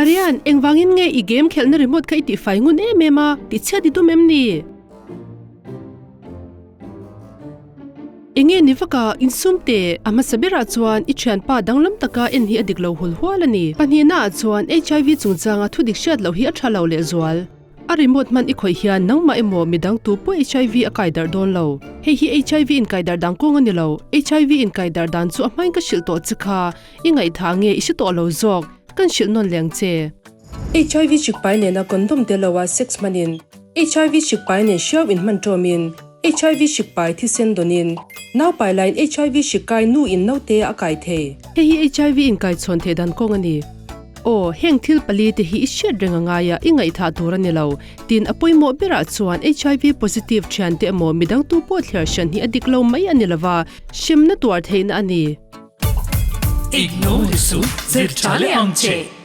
Aryan, engvangin nge i game khelhna remote kha i tihfai ngun em em a, tichhiat i tum em ni? Enge ni vaka insum teh? A hmasa berah chuan i thianpa danglam taka en hi a dik lo hul hual a ni. Pahnihnaah chuan HIV chungchanga thudik hriat loh hi a tha lo lehzual. A remote hman i khawih hian nangmah emaw midang tu pawh HIV a kai darh dawn lo. Hei hi HIV inkai darh dan kawng a ni lo. HIV inkai darh dan chu a hmain ka hrilh tawh che kha. I ngaihthah nge i hre tawh lo zawk? Kan hrilh nawn leng che. HIV hrik pai nena condom tel loa sex hmanin, HIV hrik pai nen hriau inhman tawmin, HIV hrik pai thisen dawnin, nau pai laiin HIV hrik kai nu in naute a kai thei. Hei hi HIV inkaichhawn theih dan kawng a ni. Aw, heng thil pali te hi i hriat reng a ngai a, i ngaihthah tur a ni lo. Tin, a pawimawh berah chuan HIV positive thian te emaw midang tu pawh thliar hran hi a dik lo mai a ni lova, hremna tuar theihna a ni. Ignore su, zir tha leh ang che.